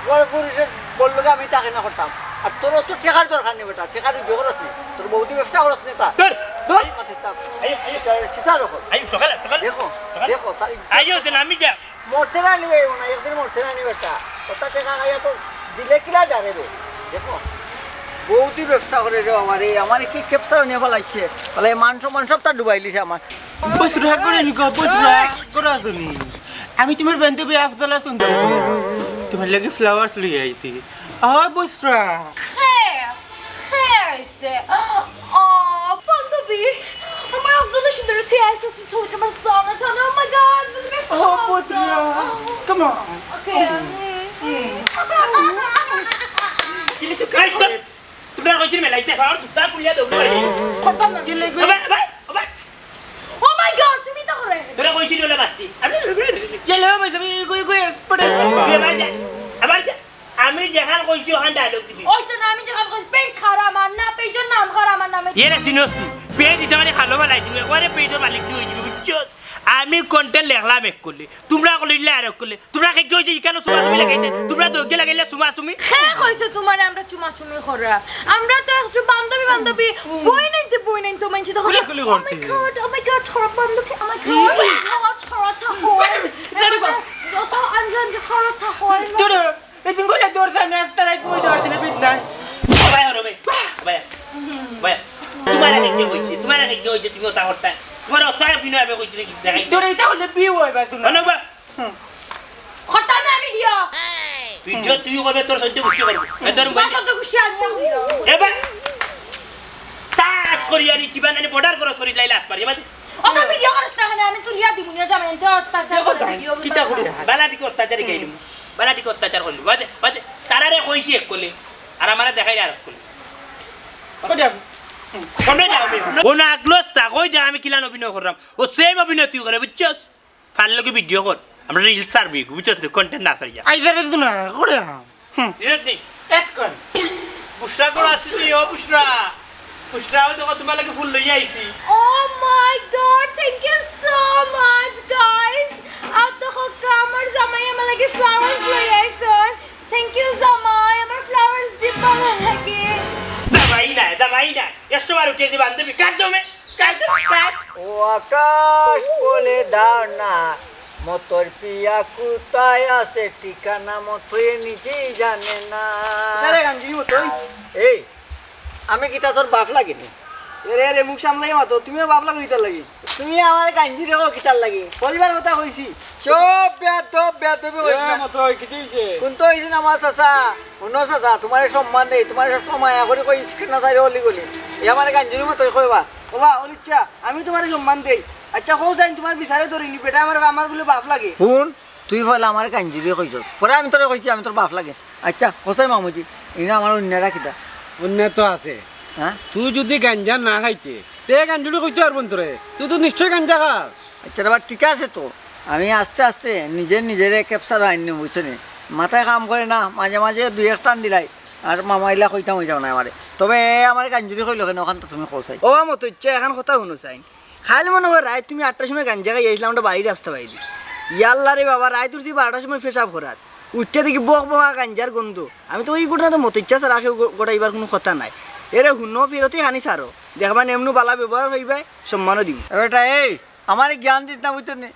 বড় পুরুষের বললো যে আমি চাকরি না করতাম। আর তোর অত টেকার দরকার নেই বেটা, টেকার তুই জোর আছে, তোর বউদি ব্যবসা করছ না তা। ধুর। ধুর, মাথা চাপ। I, I. এটা সীতা রকম। আই, সকালে, সকালে। দেখো, সকালে। দেখো, তাই আইও, দিন আমি যা। মরতে না নিবে না, একদিন মরতে না নিবে বেটা। ওটা টেকা খাইয়া তো দিলে কিলা যাবে রে? দেখো, বউদি ব্যবসা করে রে বাবা রে, আমার কি ক্যাপচার নিয়ে ফেলাইছে। তাহলে মান সম্মান সব তার ডুবাইলিছে আমার। বসরা করে নি গো, বসরা করে আসুনি। আমি তুমার বান্ধবী আফজাল হাসান, তুমার লাগি flowers লইয়া আইছি। আহ, বুসরা। খে, খে আইছে। ও, বান্ধবী, আমার আফজাল সুন্দর তুই আইছিস না, তুই আমার সামনে চলে। Oh my God, বান্ধবী, ও, বুসরা। Come on। Okay। কিন্তু তুই এই তো, তোমরা কইছি মেলাইতে পারো, দুটা পুলিয়া দৌড় মারি। খতম না। গেলে গো। আবার, আবার, আবার। Oh my God, তুমি তো করে। তোরা কইছি ওলা মারতি। আমি গেলে ভাই, তুমি এগো, এগো, এক্সপার্ট। তুই আবার যা, আবার যা। আমি যেখান কইছি ওখান ডায়লগ দিবি। ওই তো না, আমি যেখান কইছি, পেজ খারাপ আমার না, পেজর নাম খারাপ আমার নামে। এরে সিনোস তুই, পেজ দিতে মানে ভালো বানাই দিবি, একবারে পেজর মালিক তুই হয়ে যাবি, বুঝছস? আমি কন্টেন্ট লেখলাম এক করলে, তোমরা কইলে আর এক করলে, তোমরা কে কইছে ইখানো সুমা সুমি লাগাইতে, তোমরা দোকে লাগাইলে সুমা সুমি। খে কইছে তোমারে আমরা চুমাচুমি করা? আমরা তো একটু বান্ধবী বান্ধবী, বই নাইতে বই নাইতে মানছি তখন। কুলাকুলি করতে। Oh my God, oh my God, খারাপ বান্ধবী, oh my God, খারাপ, খারাপ থাকো। এটা দেখো। যত আঞ্জা আঞ্জা খারাপ থাকো। তোর এই দিন কইলে দৌড় যায় না, একটা রাইত বই দৌড় দিলে বিদ নাই। ভাই, ওরে ভাই, ভাই, ভাই, তোমার আগে কে কইছে? তোমার আগে কে কইছে? তুমি ওটা করতে, তোমার ওটা বিনয় আমি কইছি নাকি? দেখাই। তোর এটা হলে বিয়ে হয় ভাই, তুমি। অনুবা। হুম। খতম না ভিডিও। ভিডিও তুই করবে, তোর সহ্য করতে পারবো। এ তোর বল। সহ্য করছি আমি এখন। এবার তাজ করি আনি কিবা নানি বর্ডার ক্রস করি লাইলা আট পারি, এবার অত ভিডিও করিস না, এখানে আমি তুলিয়া দিব, নিয়ে যাবেন, এতে অত্যাচার দেখো করে তাই, ভিডিও কিতা করি? বালা ঠিক অত্যাচার কইলি, বালা ঠিক অত্যাচার করলি। বাদে, বাদে, তারারে কইছি এক কলে, আর আমারে দেখাই আর এক কলে। কই যাবো? কোনে যাও আমি? কোন আগলস তা কই যা আমি কিলান অভিনয় করলাম? ও সেম অভিনয় তুই করে, বুঝছস? ফাল লগে ভিডিও কর, আমরা রিলস ছাড়বি, বুঝছস? তুই কন্টেন্ট না ছাড়িয়া। আইজারে তো না, করে আম। হুম। রিলস নেই। এসকন। বুশরা করে আসছি, ও বুশরা। বুশরা, ওই দেখো, তোমার লাগি ফুল লইয়া আইছি। Oh my God, thank you so much, guys. আর তো খোকা, আমার জামাই আমার লাগি flowers লইয়া আইছন। Thank you, জামাই, আমার flowers যে ভালা লাগে। জামাই না, জামাই না। একশো বার উঠে যে বান্ধবী, কার জমে? কার, কার? ও আকাশ বলে দাও না, মতোর পিয়া কোথায় আছে ঠিকানা, মতোয়ে নিজেই জানে না। আরে গাঞ্জির মতোই। এই, আমি কিতা তোর বাপ লাগি নি? এরে, এরে, মুখ সামলাই মাতো, তুমিও বাপ লাগো কিতার লাগি? তুমি আমার গাঞ্জি দেখো কিতার লাগি? পরিবার কথা কইছি। চুপ, বেয়াদব, বেয়াদবি কইছ এ, না। মতোই, কিতা হইছে? কোন তো হইছে না আমার চাচা? হুনো চাচা, তোমারে সম্মান দেই, তোমারে সবসময় মায়া করি কই, স্ক্রিন না চাইলে অলি গলি। এ আমারে গাঞ্জির মতোই কইবা। ওবা, অনিচ্ছা, আমি তোমারে সম্মান দেই। আচ্ছা, কও চাইন তোমার বিচারে ধরিনি, বেটা আমার, আমার বলে বাপ লাগে। হুন, তুই পয়লা আমারে গাঞ্জিরে কইছস, পরে আমি তোরে কইছি আমি তোর বাপ লাগে। আচ্ছা, কও চাই মামুজি, ইনো আমার অন্যরা কিতা? অন্য তো আছে। হ্যাঁ? তুই যদি গাঞ্জা না খাইতে, তে গাঞ্জুড়ি কইতে পারবো না তোরে। তুই তো নিশ্চয় গাঞ্জা খাস। আচ্ছা, এবার ঠিক আছে তো, আমি আস্তে আস্তে নিজে নিজেরে ক্যাপচার আইন নিব, বুঝছো নি? মাথায় কাম করে না, মাঝে মাঝে দুই এক টান দিলাই, আর মামা ইলা কইতাম হই যাও না আমারে। তবে এ আমারে গাঞ্জুড়ি কইলো কেনে, ওখান তো তুমি কও চাই। ও মতো ইচ্ছা, এখন কথা হুনো চাই। খাইল মনে হয় রাইত তুমি আটটার সময় গাঞ্জা খাই আইছিলাম, আমরা বাড়ির রাস্তা বাইদি। ইয়াল্লা রে বাবা, রাইত উঠছি বারোটার সময় পেশাব করার। উঠতে দেখি বক বকা গাঞ্জার গন্ধ। আমি তো ওই ঘটনা তো মতো ইচ্ছা ছাড়া কেউ গো-, গোটাইবার কোনো কথা নাই। এরে হুনো, ফিরতি হানি ছাড়ো। দেখবা এমনু বালা ব্যবহার হইবায়, সম্মানও দিমু। এ বেটা, এই, আমারে জ্ঞান দিত না, বুঝছো নি?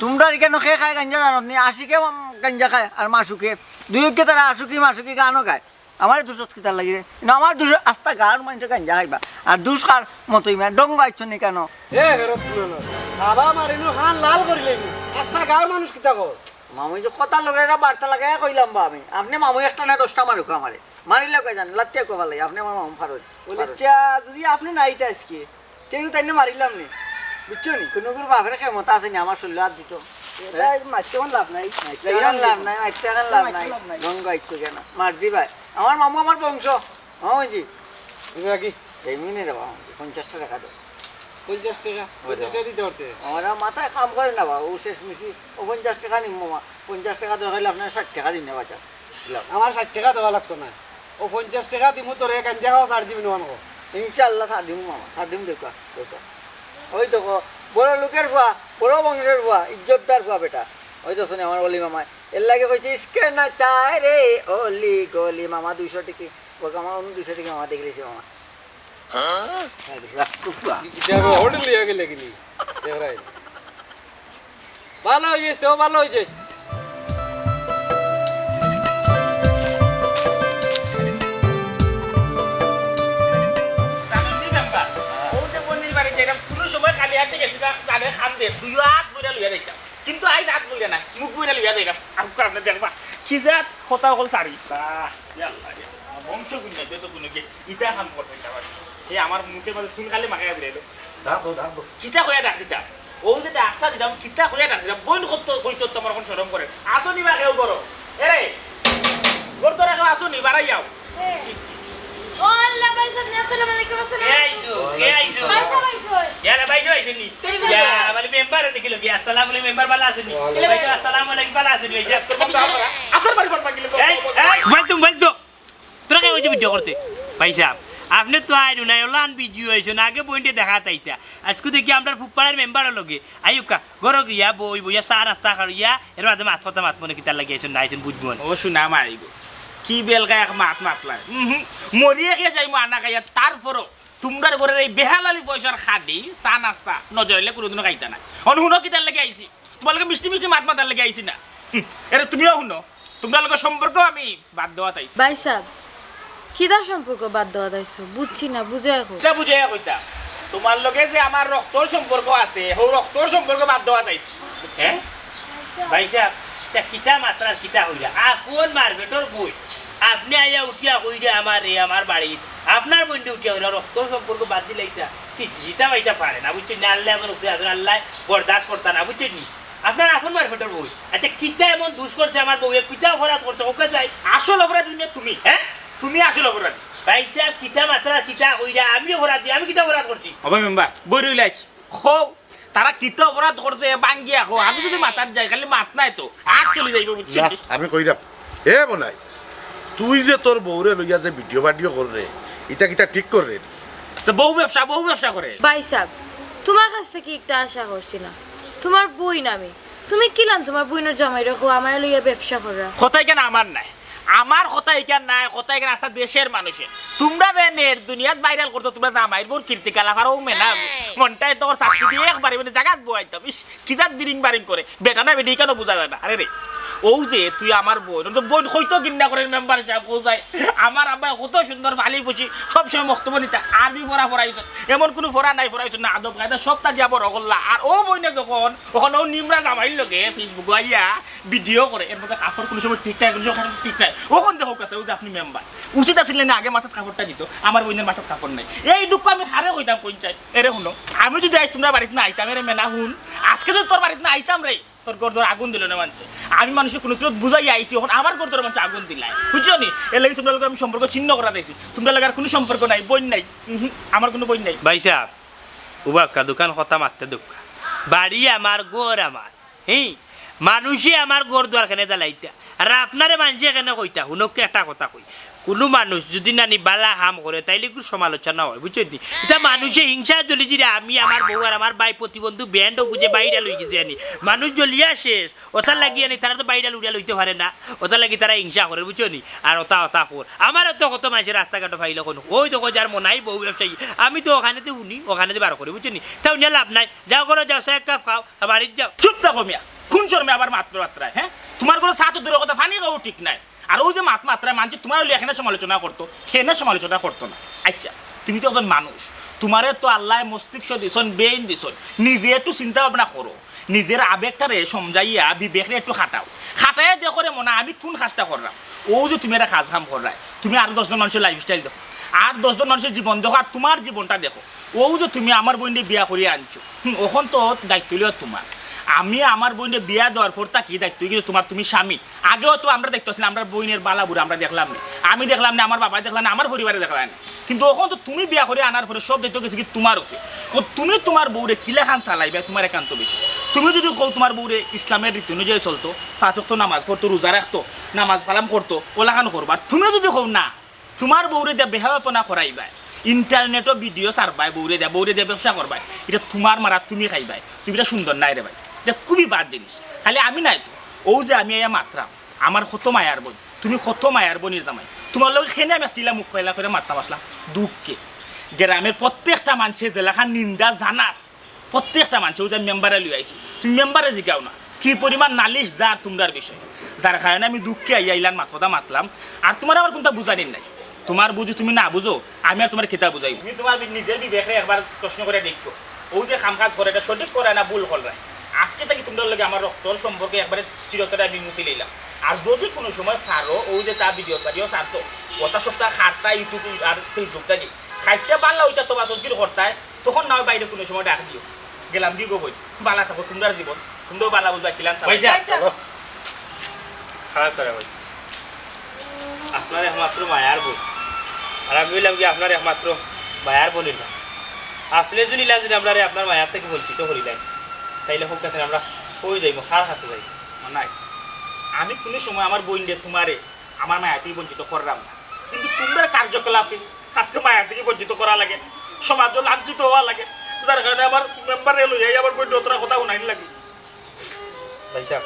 তোমরা এখানে খে খায় গাঞ্জা জানো নি? আশিকে মা-, গাঞ্জা খায় আর মাসুকে। দুইকে তারা আশুকি মাসুকি গানও গায়। আমারে দুষ কিতার লাগি রে? না, আমার দুষ আস্তা গাঁওর মানুষে গাঞ্জা খাইবা। আর দুষ কার মতো ইমা ডঙ্গ আইছো নি কেন? এ, ফেরত শুনো না। বাবা মারিনু হান লাল করিলে নি। আস্তা গাঁওর মানুষ কিতা কর? মামু যে কথা লগে একটা বার্তা লাগাই কইলাম বা আমি। আপনি মামু একটা না দশটা মারুক আমারে। মারিলে কই জান, লাত্তিয়া কই ফালাই। আপনি আমার মামু ফারুক। বলে, ফারুক। চা, যদি আপনি নাই তা আজকে। কেউ তাই না মারিলাম নি, বুঝছো নি? কোনো গুরু বাপের ক্ষমতা আছে নি আমার শরীরে আর দিত। এটা হ্যাঁ? মারতে এখন লাভ নাই। মারতে এখন লাভ নাই, মারতে এখন লাভ নাই। মারতে লাভ নাই। রঙ গাইছো কেন? মার দি ভাই। আমার মামু আমার বংশ। মামুজি। এটা কি? এই মিনে রে বাবা, পঞ্চাশ টাকা দাও। পঞ্চাশ টাকা? ওই পঞ্চাশ টাকা দিতে পারতে? আমার আর মাথায় কাম করে না বাবা, ও শেষ মিশি, ও পঞ্চাশ টাকা নিম মামা। পঞ্চাশ টাকা দরকার হইলে আপনার ষাট টাকা দিন না বাচ্চা। দিলাম। আমার ষাট টাকা দেওয়া লাগতো না। ও পঞ্চাশ টাকা দিমু তোরে, গাঞ্জা খাওয়া ছাড় দিবি না, মানবো। ইনশাআল্লাহ ছাড় দিমু মামা, ছাড় দিমু দেখবা, দেখবা। ওই দেখো, বড় লোকের ফুয়া, বড় বংশের ফুয়া, ইজ্জতদার ফুয়া বেটা। ওই তো শুনে আমার অলি মামায়। এর লাগে কইছে, "ইশকে না চায় রে, অলি গলি মামা দুইশো টিকি।" ওকে আমার অন্য দুইশো টিকি মামা দেখে দিয়েছে মামা। হ্যাঁ? হ্যাঁ, দেখি, রাখ, খুব ফুয়া। কি যাবে, হোটেল লিয়া গেলে কিনি? দেখ রাই। ভালো হয়ে গেছে, ও ভালো হয়ে গেছে। জানো নি মেম্বার, ও যে মন্দির বাড়ি যাইতাম, কোনো সময় খালি হাতে গেছি না, জানে খান দে, দুই হাত ধরে লইয়া যাইতাম। কিন্তু আইজ আত বইরা না, মুখ বইরা লইয়া যাইবা। আউক্কা, আপনে দেখবা, কি জাত কথা অকল সারি। বাহ, ইয়া আল্লাহ, ইয়া আল্লাহ। বংশ গুণ নাই, যত গুণ কি, ইতা কাম করতে ইতা পারে। হে আমার মুখে মাঝে চুন খালি মাখাইয়া দিলে। ডাক দো, ডাক দো। কিতা কইয়া ডাক দিতাম? ও যে ডাকটা দিতাম, কিতা কইয়া ডাক দিতাম? বইন করতো, বইতো তো আমার অখন শরম করে। আসো নি বা কেউ করো। এরে, ঘর তো রাখো, আসো নি, বাড়াই যাও। ও আল্লাহ, ভাইজান, আসসালামু আলাইকুম, আসসালামু কে আলাইকুম। আইছো? কে আইছো? ভাইসাব আইছো? ইয়ালা, ভাইসাব আইছো নি? কে আইছো? ইয়া, বলে মেম্বার দেখিল কি? আসসালামু আলাইকুম, মেম্বার ভালা আছো নি? ওয়ালাইকুম। ভাইসাব, আসসালামু আলাইকুম, ভালা আছো নি, ভাইসাব? আসল বাড়ি ফোন মাগিলে এই, এই, বলতো, বলতো। তোরা কে অইছে ভিডিও করতে? ভাইসাব, আপনে তো আইরু নাই, ওলান বিজি অইছো না, আগে বইনরে দেখা তাইতা। আইজকু দেখি আমরার ফুকপাড়ার মেম্বারর লগে। আইউক্কা, ঘরো গিয়া বই বইয়া চা নাস্তা খাইয়া, এর বাদে মাত কথা মাত মনে কিতার লাগি আইছইন না আইছইন বুঝবো না। ও শুনা মাই গো, কি বেলকা এক মাত মাতলায়। উহুম, মরিয়া খেয়ে যাইমু আনা খাইয়া, তারপরও তুমরার ঘরর এই বেহালালি পয়সার খাডি, চা নাস্তা, নজর আইলে কুনুদিনও খাইতা না। অন হুনো কিতার লাগি আইছি, তুমার লগে মিষ্টি মিষ্টি মাত মাতার লাগি আইছি না। হুম, এরে তুমিও হুনো, তুমরার লগে সম্পর্ক আমি বাদ দেওয়াত আইছি। ভাইসাব, কিতা সম্পর্ক বাদ দেওয়াত আইছো? বুঝছি না, বুঝাইয়া কও। কিতা বুঝাইয়া কইতাম? তুমার লগে যে আমার রক্তর সম্পর্ক আছে, হউ রক্তর সম্পর্ক বাদ দেওয়াত আইছি। হ্যাঁ? ভাইসাব, তা কিতা মাতরা আর কিতা কইরা? আপন মারপেটর বইন। আপনে আইয়া উঠিয়া কইরা আমারে, আমার বাড়িত। আপনার বইনরে উঠিয়া কইরা রক্তর সম্পর্ক বাদ দিলাইতা। ছি, ছি, ইতা অইতা পারে না, বুঝছইন নি? আল্লায় আমার উপরে আছইন, আল্লায় বরদাস্ত করতা না, বুঝছইন নি? আপনার আপন মারপেটর বইন। আচ্ছা, কিতা এমন দুষ করছে আমার বউয়ে? কিতা অপরাধ করছে? ওকে চাই। আসল অপরাধী তুমি। হ্যাঁ? তুমি আসল অপরাধী। ভাইসাব, কিতা মাতরা, কিতা কইরা? আমি অপরাধী, আমি কিতা অপরাধ করছি? ও ভাই মেম্বার, বই রইলাইছ। কও, তারা কিতা অপরাধ করছে, এ ভাঙ্গিয়া কও। আমি যদি মাতাত যাই, খালি মাত নায় তো, আত চলি যাইবো, বুঝছো না, নি? আমি কইরাম। এ বনাই, তুই যে তোর বউরে লইয়া যে ভিডিও বাডিও কররে, ইতা কিতা ঠিক কররে? তো বউ ব্যবসা, বউ ব্যবসা করে। ভাইসাব, তুমার কাছ থাকি একটা আশা করছি না। তুমার বইন আমি। তুমি কিলান তুমার বইনর জামাইরে কও আমারে লইয়া ব্যবসা কররা? কথা ইখান আমার নায়। আমার কথা ইখান নায়, কথা ইখান আস্তা দেশর মানুষর। তুমরা যে net দুনিয়াত viral করছো, তুমরা জামাইর বউর কীর্তিকলাপ আর ও মেনা। মনটায় তোর চাকরি দিয়া একবারে মানে জাগাত বওয়াইতাম। ইস, কি জাত বিরিং বারিং করে। বেটা না বেটি ইখানও বুঝা যায় না। আরে রে, ও যে তুই আমার বইন, ও তো বইন কইতো ঘিন্না করে মেম্বার সাব, কও যায়। আমার আব্বায় কত সুন্দর ভালি বুঝি, সবসময় বক্তব্য নিতা। আরবি পড়া পড়াইছো, এমন কুনু পড়া নাই পড়াইছো না, আদব কায়দা সবতা দিয়া বড় করলা। আর ও বইনে যখন, অখন ও নিমরা জামাইর লগে Facebook-ও আইয়া ভিডিও করে, এর মধ্যে কাপড় কুনু সময় ঠিক থাকে, কুনু সময় ঠিক নাই। অখন দেখউক্কা, ও যে আপনে মেম্বার, উচিত আছিল না আগে মাথাত কাপড়টা দিতো, আমার বইনের মাথাত কাপড় নাই। এই দুঃখ আমি কারে কইতাম, কইন চাই? এরে হুনো, আমি যদি আইজ তুমরার বাড়িত না আইতাম, এরে মেনা হুন, আজকে যদি তোর বাড়িত না আইতাম রে, তোর ঘরদোর আগুন দিলো না মানষে। আমি মানষরে কুনু সুরত বুঝাইয়া আইছি, অখন আমার ঘরদোর মানষে আগুন দিলায়, বুঝছো নি? এরলাগি তুমরার লগে আমি সম্পর্ক ছিন্ন করাত আইছি। তুমরার লগে আর কুনু সম্পর্ক নাই, বইন নাই। উহুম, আমার কুনু বইন নাই। ভাইসাব, উবাক্কা দুখান কথা মাততে দেউক্কা। বাড়ি আমার, ঘর আমার, হি? মানষে আমার ঘরদুয়ার কেনে জ্বালাইতা, আর আপনারে মানষে কেনে কইতা? হুনউক্কা একটা কথা কই, কুনু মানুষ যুদি নানি ভালা কাম করে, তাইলে কুনু সমালোচনা অয়, বুঝছইন নি? ইতা মানষে হিংসায় জ্বলি জিরা, আমি, আমার বউ আর আমার ভাই প্রতিবন্ধী band অগু যে viral অইগেছে আনি, মানুষ জ্বলিয়া শেষ। অতার লাগি আনি তারা তো viral উড়িয়া লইতে পারে না, অতার লাগি তারা হিংসা করে, বুঝছো নি? আর অতা, অতা কর। আমারে তো কত মানষে রাস্তাঘাটো পাইলে কইন, "ওই দেখো যার মনাই বউ ব্যবসায়ী।" আমি তো অখানেতে হুনি, অখানেতে বার করি, বুঝছো নি? তা হুনিয়া লাভ নাই। যাও ঘরো যাও, চা এক কাপ খাও, আর বাড়িত যাও। চুপ থাকো মিয়া, কুন শরমে আবার মাত মাতরায়, হ্যাঁ? তুমার ঘরো চা তো দূরর কথা, পানি খাওয়াও ঠিক নাই। আর অউ যে মাত মাতরায় মানষে তুমারে লইয়া কেনে সমালোচনা করতো, কেনে সমালোচনা করতো না। আইচ্ছা, তুমি তো একজন মানুষ, তুমারে তো আল্লায় মস্তিষ্ক দিছইন, brain দিছইন, নিজে একটু চিন্তা ভাবনা করো। নিজর আবেগটারে সমঝাইয়া বিবেকরে একটু খাটাও। খাটাইয়া দেখো রে মনা, আমি কুন কাজটা কররাম। অউ যে তুমি একটা কাজ কাম কররায়, তুমি আরো দশজন মানষর lifestyle দেখো, আর দশজন মানষর জীবন দেখো, আর তুমার জীবনটা দেখো। অউ যে তুমি আমার বইনরে বিয়া করিয়া আনছো, হুম, অখন তো দায়িত্ব অইলো তুমার। আমি আমার বইনরে বিয়া দেওয়ার পর থাকি দায়িত্ব অইগেছে তুমার, তুমি স্বামী। আগেও তো আমরা দেখতাছি না, আমরার বইনের ভালা বুরা আমরা দেখলাম না, আমি দেখলাম না, আমার বাবায় দেখলাম না, আমার পরিবারে দেখলাম না। কিন্তু অখন তো তুমি বিয়া করি আনার পরে সব দায়িত্ব গেছে কি তুমার উপরে। তো তুমি তুমার বউরে কিলাখান চালাইবায়, তুমার একান্ত বিষয়। তুমি যুদি কও তুমার বউরে ইসলামের রীতি অনুযায়ী চলতো, পাঁচ ওয়াক্ত নামাজ পড়তো, রোজা রাখতো, নামাজ কালাম করতো, অলাখান করবা। আর তুমি যুদি কও না, তুমার বউরে দিয়া বেহায়াপনা করাইবায়, internet-ও video ছাড়বায়, বউরে দিয়া, বউরে দিয়া ব্যবসা করবায়, ইটা তুমার মারা তুমি খাইবায়। তুমি ইটা সুন্দর নায় রে ভাই, ইটা খুবই bad জিনিস। খালি আমি নায় তো, অউ যে আমি আইয়া মাতরাম, আমার কত মায়ার বইন, তুমি কত মায়ার বইনর জামাই, তুমার লগে কেনে আমি আজকে ইলা মুখ ফাইলা করি মাততাম আছলাম? দুঃখে গ্রামের প্রত্যেকটা মানষে যেলাখান নিন্দা জানার, প্রত্যেকটা মানষে, অউ যে মেম্বারে লইয়া আইছি, তুমি মেম্বারে জিগাও না, কি পরিমাণ নালিশ যার তুমরার বিষয়ে, যার কারণে আমি দুঃখে আইয়া ইলান মাত কথা মাতলাম। আর তুমারে আমার কুনতা বুঝানির নাই, তুমার বুঝো তুমি না বুঝো, আমি আর তুমারে কিতা বুঝাইমু? তুমি তুমার বি-, নিজর বিবেকরে একবার প্রশ্ন করি দেখো, অউ যে কাম কাজ কররায়, ইটা সঠিক কররায় না ভুল কররায়? আজকে থাকি তুমরার লগে আমার রক্তর সম্পর্ক একবারে চিরতরে আমি মুছি লইলাম। আর যদি কুনু সময় পারো, অউ যে তা ভিডিও বাড়িও ছাড়তো, গত সপ্তাহ হারতা YouTube আর Facebook থাকি, খাইতে পারলা অইতা তো বা তসগির করতায়, তখন না অয় বাইরে কুনু সময় ডাক দিও। গেলাম কি গো বইন, বালা থাকো, তুমরার জীবন, তুমরাও বালা বুঝবা কিলান চালাইবা। ভাইসাব। ভাইসাব। খারাপ করে ভাই। আপনার একমাত্র মায়ার বইন। আর আমি অইলাম কি আপনার একমাত্র মায়ার বইন অইলাম। আপনে যদি ইলা যদি আমরারে আপনার মায়ার থাকি বঞ্চিত করিলাইন, তাইলে হউক দেখেন আমরা কই যাইমু, কার কাছে যাইমু? নাই, আমি কুনু সময় আমার বইনরে তুমারে আমার মায়া থাকি বঞ্চিত কররাম না। কিন্তু তুমরার কার্যকলাপে আজকে মায়া থাকি বঞ্চিত করা লাগে, সমাজও লাঞ্ছিত অওয়া লাগে, যার কারণে আমার মেম্বাররে লইয়াই আমার বইনরে অতটা কথা হুনাইন লাগে। ভাইসাব,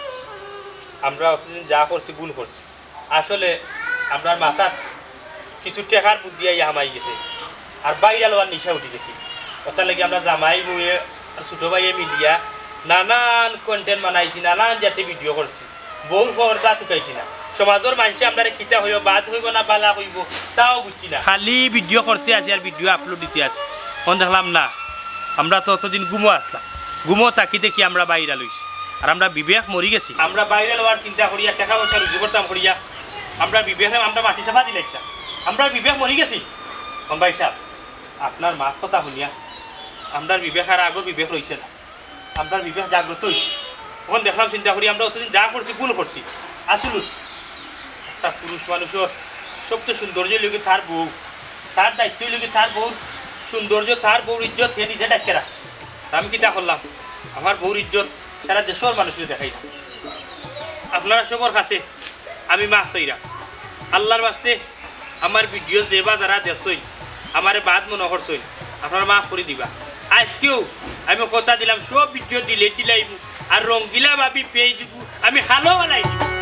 আমরা অতদিন যা করছি ভুল করছি। আসলে আমরার মাথাত কিছু টেকার বুদ্ধি আইয়া হামাই গেছে, আর ভাইরাল অওয়ার নিশা উঠি গেছি। অতার লাগি আমরা জামাই বউয়ে আর ছোট ভাইয়ে মিলিয়া নানান content বানাইছি, নানান জাতে ভিডিও করছি, বউর পর্দা তুকাইছি না। সমাজর মানষে আমরারে কিতা কইবো, বাদ কইবো না বালা কইবো, তাও বুঝছি না। খালি ভিডিও করতে আছি আর ভিডিও আপলোড দিতে আছি। অখন দেখলাম না, আমরা তো অতদিন ঘুমো আছলাম, ঘুমো থাকি থাকি আমরা ভাইরাল অইছি। আর আমরার বিবেক মরি গেছে। আমরা ভাইরাল অওয়ার চিন্তা করিয়া, টেকা পয়সা রুজি করতাম করিয়া, আমরার বিবেকরে আমরা মাটি চাপা দিলাইতাম। আমরার বিবেক মরি গেছে। অখন ভাইসাব, আপনার মাত কথা হুনিয়া আমরার বিবেক আর আগর বিবেক রইছে না। আমরার বিবেক জাগ্রত অইছে। অখন দেখলাম, চিন্তা করি, আমরা অতদিন যা করছি, ভুল করছি। আসলে একটা পুরুষ মানুষর সবচেয়ে সৌন্দর্য অইলো গি তার বউ, তার দায়িত্ব অইলো গি তার বউর সৌন্দর্য, তার বউর ইজ্জত হে নিজে ডাকিয়া রাখে। আমি কিতা করলাম, আমার বউর ইজ্জত সারা দেশর মানুষরে দেখাইলাম। আপনারা সবর কাছে আমি মাফ চাইরাম। আল্লার ওয়াস্তে আমার ভিডিও যে বা যারা দেখছইন, আমারে বাদ মনো করছইন, আপনারা মাফ করি দিবা। আইজকেউ আমি কথা দিলাম, সব ভিডিও delete দিলাইমু, আর রঙ্গিলা ভাবি পেজ আমি কালো বানাই দিমু।